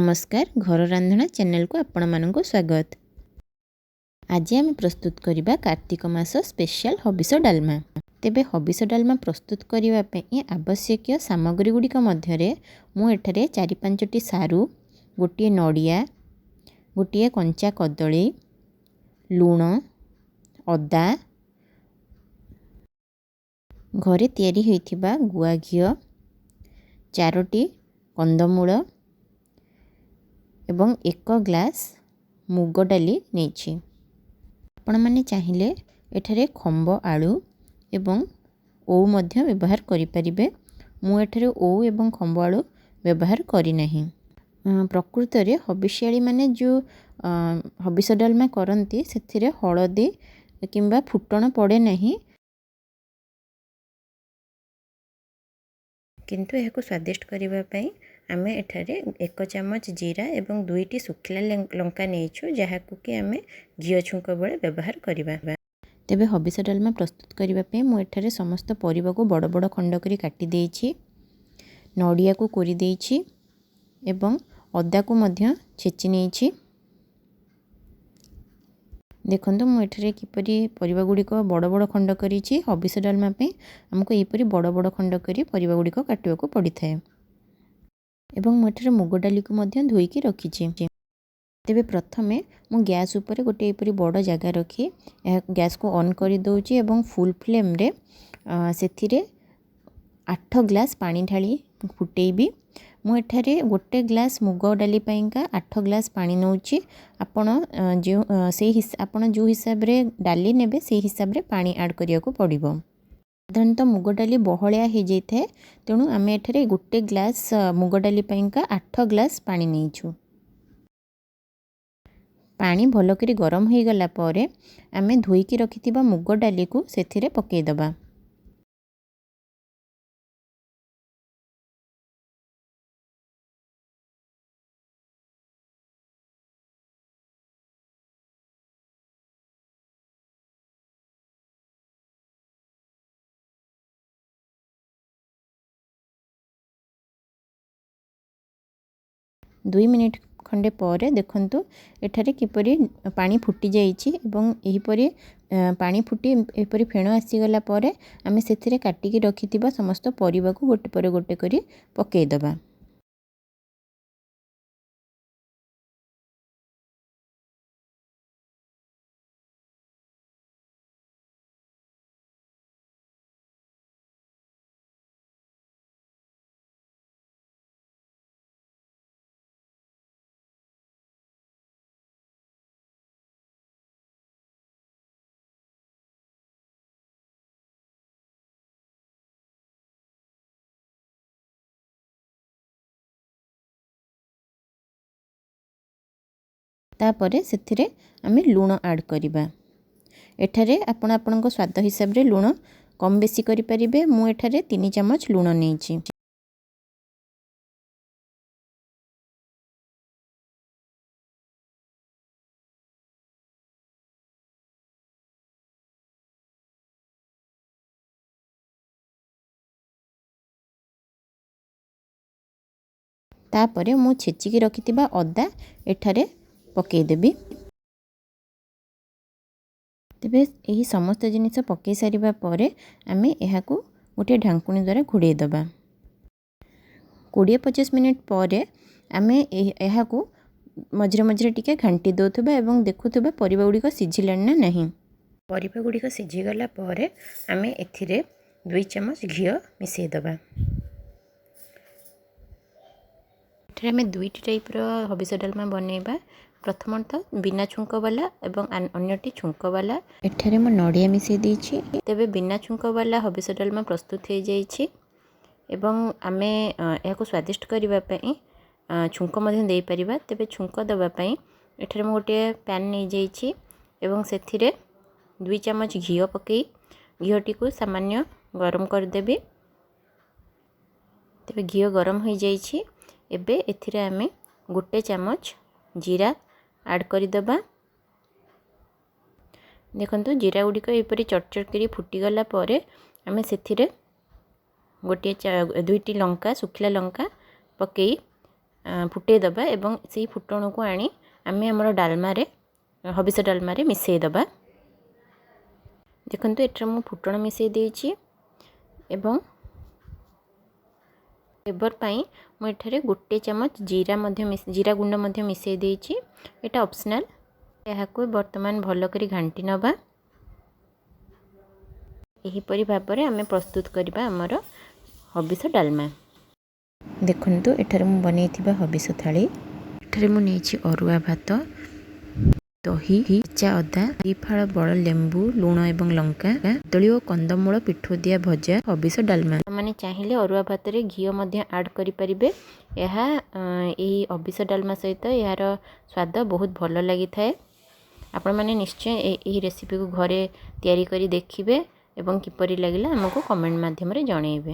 ନମସ୍କାର, ଘର ରାନ୍ଧଣା ଚ୍ୟାନେଲକୁ ଆପଣମାନଙ୍କୁ ସ୍ୱାଗତ। ଆଜି ଆମେ ପ୍ରସ୍ତୁତ କରିବା କାର୍ତ୍ତିକ ମାସ ସ୍ପେଶାଲ ହବିଷ ଡାଲମା। ତେବେ ହବିଷ ଡାଲମା ପ୍ରସ୍ତୁତ କରିବା ପାଇଁ ଆବଶ୍ୟକୀୟ ସାମଗ୍ରୀ ଗୁଡ଼ିକ ମଧ୍ୟରେ ମୁଁ ଏଠାରେ 4-5ଟି ସାରୁ, ଗୋଟିଏ ନଡ଼ିଆ, ଗୋଟିଏ କଞ୍ଚା କଦଳୀ, ଲୁଣ, ଅଦା, ଘରେ ତିଆରି ହୋଇଥିବା ଗୁଆ ଘିଅ, 4ଟି କନ୍ଦମୂଳ ଏବଂ 1 ଗ୍ଲାସ୍ ମୁଗ ଡାଲି ନେଇଛି। ଆପଣମାନେ ଚାହିଁଲେ ଏଠାରେ ଖମ୍ବ ଆଳୁ ଏବଂ ଓଉ ମଧ୍ୟ ବ୍ୟବହାର କରିପାରିବେ। ମୁଁ ଏଠାରେ ଓଉ ଏବଂ ଖମ୍ବ ଆଳୁ ବ୍ୟବହାର କରିନାହିଁ। ପ୍ରକୃତରେ ହବିଷ୍ୟାଳିମାନେ ଯେଉଁ ହବିଷ ଡାଲମା କରନ୍ତି, ସେଥିରେ ହଳଦୀ କିମ୍ବା ଫୁଟଣ ପଡ଼େ ନାହିଁ, କିନ୍ତୁ ଏହାକୁ ସ୍ୱାଦିଷ୍ଟ କରିବା ପାଇଁ ଆମେ ଏଠାରେ 1 ଚାମଚ ଜିରା ଏବଂ 2ଟି ଶୁଖିଲା ଲଙ୍କା ନେଇଛୁ, ଯାହାକୁ କି ଆମେ ଘିଅ ଛୁଙ୍କ ବେଳେ ବ୍ୟବହାର କରିବା। ତେବେ ହବିଷ ଡାଲମା ପ୍ରସ୍ତୁତ କରିବା ପାଇଁ ମୁଁ ଏଠାରେ ସମସ୍ତ ପରିବାକୁ ବଡ଼ ବଡ଼ ଖଣ୍ଡ କରି କାଟି ଦେଇଛି, ନଡ଼ିଆକୁ କୋରି ଦେଇଛି ଏବଂ ଅଦାକୁ ମଧ୍ୟ ଛେଚି ନେଇଛି। ଦେଖନ୍ତୁ, ମୁଁ ଏଠାରେ କିପରି ପରିବା ଗୁଡ଼ିକ ବଡ଼ ବଡ଼ ଖଣ୍ଡ କରିଛି। ହବିଷ ଡାଲମା ପାଇଁ ଆମକୁ ଏହିପରି ବଡ଼ ବଡ଼ ଖଣ୍ଡ କରି ପରିବା ଗୁଡ଼ିକ କାଟିବାକୁ ପଡ଼ିଥାଏ। ଏବଂ ମୁଁ ଏଠାରେ ମୁଗ ଡାଲିକୁ ମଧ୍ୟ ଧୋଇକି ରଖିଛି। ତେବେ ପ୍ରଥମେ ମୁଁ ଗ୍ୟାସ୍ ଉପରେ ଗୋଟିଏ ଏହିପରି ବଡ଼ ଜାଗା ରଖି ଏହା ଗ୍ୟାସ୍କୁ ଅନ୍ କରିଦେଉଛି ଏବଂ ଫୁଲ୍ ଫ୍ଲେମ୍ରେ ସେଥିରେ 8 ଗ୍ଲାସ୍ ପାଣି ଢାଳି ଫୁଟେଇବି। ମୁଁ ଏଠାରେ ଗୋଟେ ଗ୍ଲାସ୍ ମୁଗ ଡାଲି ପାଇଁକା 8 ଗ୍ଲାସ୍ ପାଣି ନେଉଛି। ଆପଣ ଯେଉଁ ହିସାବରେ ଡାଲି ନେବେ, ସେଇ ହିସାବରେ ପାଣି ଆଡ଼୍ କରିବାକୁ ପଡ଼ିବ। ସାଧାରଣତଃ ମୁଗ ଡାଲି ବହଳିଆ ହେଇଯାଇଥାଏ, ତେଣୁ ଆମେ ଏଠାରେ ଗୋଟେ ଗ୍ଲାସ୍ ମୁଗ ଡାଲି ପାଇଁକା 8 ଗ୍ଲାସ୍ ପାଣି ନେଇଛୁ। ପାଣି ଭଲକରି ଗରମ ହୋଇଗଲା ପରେ ଆମେ ଧୋଇକି ରଖିଥିବା ମୁଗ ଡାଲିକୁ ସେଥିରେ ପକାଇଦେବା। 2 ମିନିଟ୍ ଖଣ୍ଡେ ପରେ ଦେଖନ୍ତୁ, ଏଠାରେ କିପରି ପାଣି ଫୁଟି ଯାଇଛି ଏବଂ ଏହିପରି ପାଣି ଫୁଟି ଏହିପରି ଫେଣ ଆସିଗଲା ପରେ ଆମେ ସେଥିରେ କାଟିକି ରଖିଥିବା ସମସ୍ତ ପରିବାକୁ ଗୋଟେ ପରେ ଗୋଟେ କରି ପକାଇଦେବା। ତାପରେ ସେଥିରେ ଆମେ ଲୁଣ ଆଡ଼୍ କରିବା। ଏଠାରେ ଆପଣ ଆପଣଙ୍କ ସ୍ୱାଦ ହିସାବରେ ଲୁଣ କମ୍ ବେଶୀ କରିପାରିବେ। ମୁଁ ଏଠାରେ 3 ଚାମଚ ଲୁଣ ନେଇଛି। ତାପରେ ମୁଁ ଛେଚିକି ରଖିଥିବା ଅଦା ଏଠାରେ ପକାଇଦେବି। ତେବେ ଏହି ସମସ୍ତ ଜିନିଷ ପକାଇ ସାରିବା ପରେ ଆମେ ଏହାକୁ ଗୋଟିଏ ଢାଙ୍କୁଣୀ ଦ୍ୱାରା ଘୋଡ଼େଇ ଦେବା। 20-25 ମିନିଟ୍ ପରେ ଆମେ ଏହାକୁ ମଝିରେ ମଝିରେ ଟିକେ ଘାଣ୍ଟି ଦେଉଥିବା ଏବଂ ଦେଖୁଥିବା ପରିବା ଗୁଡ଼ିକ ସିଝିଲାଣି ନା ନାହିଁ। ପରିବା ଗୁଡ଼ିକ ସିଝିଗଲା ପରେ ଆମେ ଏଥିରେ 2 ଚାମଚ ଘିଅ ମିଶାଇ ଦେବା। ଏଠାରେ ଆମେ 2ଟି ଟାଇପ୍ର ହବିଷ ଡାଲମା ବନେଇବା। ପ୍ରଥମତଃ ବିନା ଛୁଙ୍କ ବାଲା ଏବଂ ଅନ୍ୟଟି ଛୁଙ୍କ ବାଲା। ଏଠାରେ ମୁଁ ନଡ଼ିଆ ମିଶାଇ ଦେଇଛି। ତେବେ ବିନା ଛୁଙ୍କ ବାଲା ହବିଷ ଡାଲମା ପ୍ରସ୍ତୁତ ହୋଇଯାଇଛି ଏବଂ ଆମେ ଏହାକୁ ସ୍ୱାଦିଷ୍ଟ କରିବା ପାଇଁ ଛୁଙ୍କ ମଧ୍ୟ ଦେଇପାରିବା। ତେବେ ଛୁଙ୍କ ଦେବା ପାଇଁ ଏଠାରେ ମୁଁ ଗୋଟିଏ ପ୍ୟାନ୍ ନେଇଯାଇଛି ଏବଂ ସେଥିରେ 2 ଚାମଚ ଘିଅ ପକାଇ ଘିଅଟିକୁ ସାମାନ୍ୟ ଗରମ କରିଦେବି। ତେବେ ଘିଅ ଗରମ ହୋଇଯାଇଛି। ଏବେ ଏଥିରେ ଆମେ ଗୋଟେ ଚାମଚ ଜିରା ଆଡ଼୍ କରିଦେବା। ଦେଖନ୍ତୁ, ଜିରା ଗୁଡ଼ିକ ଏହିପରି ଚଟଚଟ କରି ଫୁଟିଗଲା ପରେ ଆମେ ସେଥିରେ ଗୋଟିଏ 2ଟି ଲଙ୍କା, ଶୁଖିଲା ଲଙ୍କା ପକାଇ ଫୁଟେଇ ଦେବା ଏବଂ ସେଇ ଫୁଟଣକୁ ଆଣି ଆମେ ଆମର ଡାଲମାରେ, ହବିଷ ଡାଲମାରେ ମିଶାଇ ଦେବା। ଦେଖନ୍ତୁ, ଏଠାରେ ମୁଁ ଫୁଟଣ ମିଶାଇ ଦେଇଛି ଏବଂ ଫ୍ଲେଭର୍ ପାଇଁ ମୁଁ ଏଠାରେ 1 ଚାମଚ ଜିରା ମଧ୍ୟ, ଜିରା ଗୁଣ୍ଡ ମଧ୍ୟ ମିଶାଇ ଦେଇଛି। ଏଇଟା ଅପସନାଲ୍। ଏହାକୁ ବର୍ତ୍ତମାନ ଭଲ କରି ଘାଣ୍ଟି ନେବା। ଏହିପରି ଭାବରେ ଆମେ ପ୍ରସ୍ତୁତ କରିବା ଆମର ହବିଷ ଡାଲମା। ଦେଖନ୍ତୁ, ଏଠାରେ ମୁଁ ବନେଇଥିବା ହବିଷ ଥାଳି। ଏଠାରେ ମୁଁ ନେଇଛି ଅରୁଆ ଭାତ, ଦହି, କଞ୍ଚା ଅଦା, 2 ଫାଳ ବଡ଼ ଲେମ୍ବୁ, ଲୁଣ ଏବଂ ଲଙ୍କା, କଦଳୀ ଓ କନ୍ଦମୂଳ ପିଠଉ ଦିଆ ଭଜା, ହବିଷ ଡାଲମା। ମାନେ ଚାହିଁଲେ ଅରୁଆ ଭାତରେ ଘିଅ ମଧ୍ୟ ଆଡ଼୍ କରିପାରିବେ। ଏହା ଏହି ହବିଷ ଡାଲମା ସହିତ ଏହାର ସ୍ୱାଦ ବହୁତ ଭଲ ଲାଗିଥାଏ। ଆପଣମାନେ ନିଶ୍ଚୟ ଏହି ରେସିପିକୁ ଘରେ ତିଆରି କରି ଦେଖିବେ ଏବଂ କିପରି ଲାଗିଲା ଆମକୁ କମେଣ୍ଟ ମାଧ୍ୟମରେ ଜଣାଇବେ।